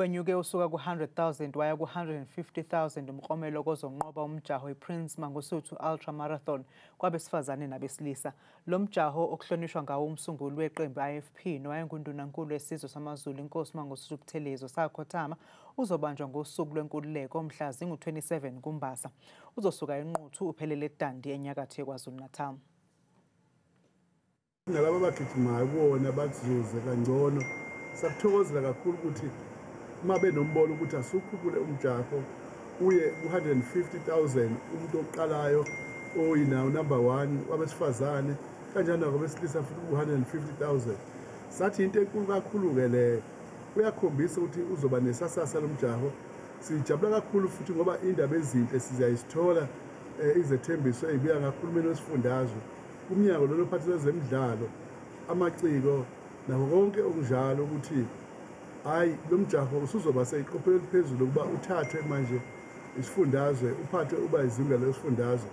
Wenyuke usuka ku-100,000 waya ku-150,000 umklomelo kozonqoba umjaho iPrince Mangosuthu Ultra Marathon kwabesifazane nabesilisa. Lo mjaho okuhlonishwa ngawo umsunguli weqembu IFP nowayengundunankulu wesizwe samaZulu Inkosi Mangosuthu Buthelezi osakhothama uzobanjwa ngosuku lwenkululeko mhla zingu-27 kuMbasa. Uzosuka eNquthu uphelele eDundee enyakatho yeKwaZulu-Natal. Ngalabo abagijimayo kuwona bazuze kangcono. Sakuthokozela kakhulu ukuthi uma benombono ukuthi asukhuphule umjaho uye ku-150,000 umuntu oqalayo oyinawo number 1 wabesifazane kanjalo nabesilisa futhi ku-150,000. Sathi into enkulu kakhulu-ke leyo, uyakhombisa ukuthi uzoba nesasasa lomjaho. Sijabula kakhulu futhi ngoba indaba ezinhle sizayisithola izethembiso ey'buya ngahulumeni wesifundazwe, umnyango lona ophathele ezemidlalo, amaciko nakho konke okunjalo, ukuthi hayi lo mjaho usuzoba seyiqophelo eliphezulu ukuba uthathwe manje isifundazwe, uphathwe uba izinga lesifundazwe.